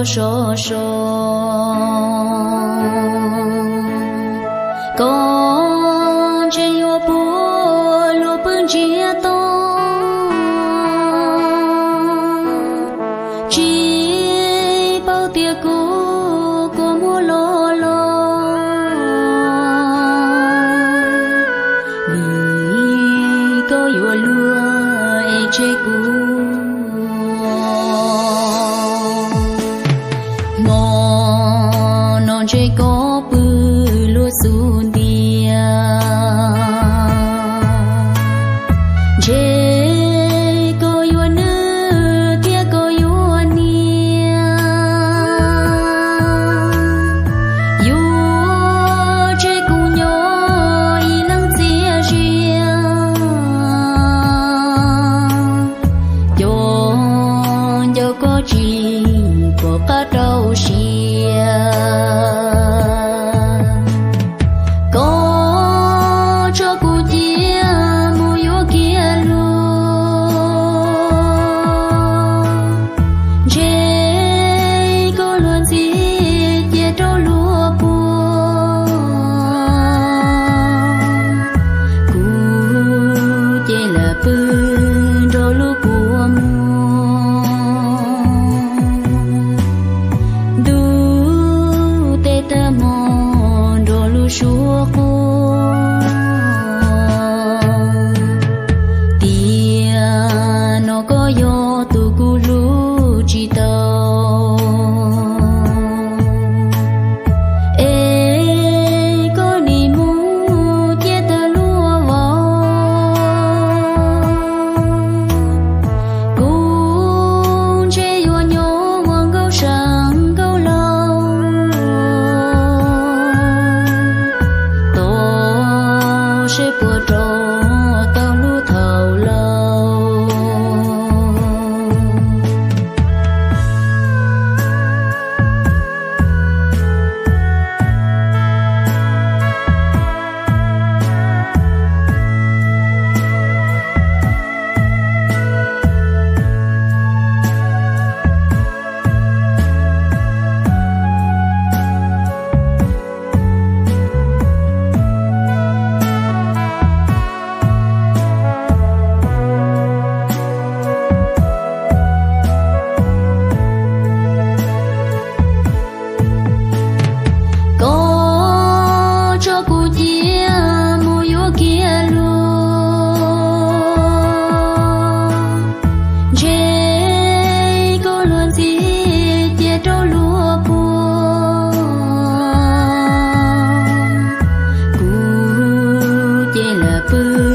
sov so. Koj ntshe yuav puas luag pw ntsiag to, tsis paub tias kuv kua muag los los. Vim koj yuav luag es tseg kuv. Hmo no ntshe koj pw luag xub ntiag, ntshe koj yuav nws thiab koj yuav niam. Yuav tseg kuv nyob ib leeg txias zias, cov ncauj koj tsis pom qab rau siab. Koj tso kuv cia mus yuav kiag luag, ntshe koj luag ntxhi cia rau luag puag. Kuv ces lam pw nrog lub kua muag, ntuj teb tag hmo nrog lub suab quaj. Tiam no koj yog tus kuv hlub tsis tau, es koj nim mus cia tawm luag vauv. Kuv ntshe yuav nyob ua nkauj sam nkauj laus, tos seb puas rov tau hlub thaum laus. Koj tso kuv cia mus yuav kiag luag, ntshe koj luag ntxhi cia rau luag puag. Kuv ces lam pw